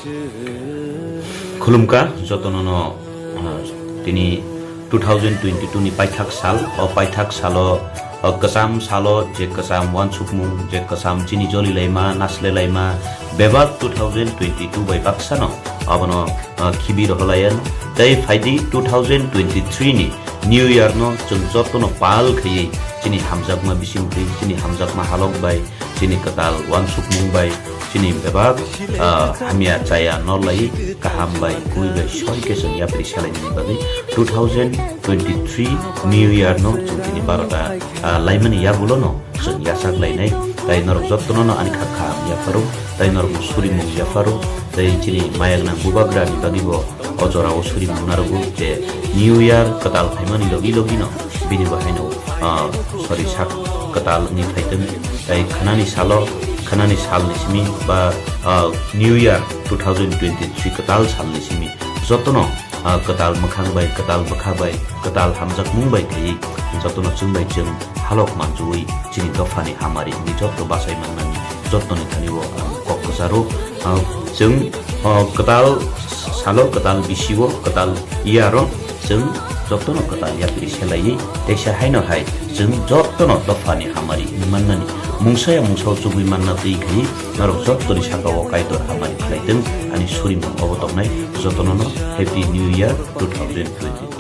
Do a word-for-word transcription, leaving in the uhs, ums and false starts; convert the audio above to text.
Khulumkha jotono no, ah, tini two thousand twenty-two ni paithak sal, o paithak salo, o kwcham salo je kwcham wansukmung, je kwcham chini jolilaima, naslelaima, bebak two thousand twenty-two bai baksano abono, ah, khibi roholayan. Tei phaidi two thousand twenty-three ni New Year no chwng jotono pal khaiwi chini hamjakma bisingtwi, chini hamjakma halok bai, chini kwtal wansukmung bai, chini bebak, ah, hamya chaya nor lai kaham bai, kui bai soi khe chwng yapri salainani bagwi two thousand twenty-three New Year no chwng tini barota, ah, laimani yagulo no chwng yachak lainai. Tai norok jotono no ani kha kaham yapharo, tai norok no surimung yapharo, tai chini mayak nang bubagra ni bagwi bo o jora o surimung narogo je New Year kwtal phaimani logi logi no bini bo haino, ah, sorry, sak kwtal wngwi phaitwng. Tai khwnani salo, khwnani salni simi ba, ah, New Year two thousand twenty-three kwtal salni simi jotono, ah, kwtal mwkhang bai, kwtal bwkha bai, kwtal hamjakmung bai khaiwi jotono chwng bai chwng halok manjui chini dophani hamari wngwi joto bachai mannani jotoni thani o ang kok kwcharo. Ah, chwng, ah, kwtal salo, kwtal bisio, kwtal iyaro chwng jotono kwtal yapri selaiwi teisa haino hai chwng jotono dophani hamari wngwi mannani, mungsa ya mungsa o chugui manna twi khai norok jotoni saka o Kaitor hamari khlaitwng. Ani surimung obo tongnai jotono no Happy New Year two thousand twenty.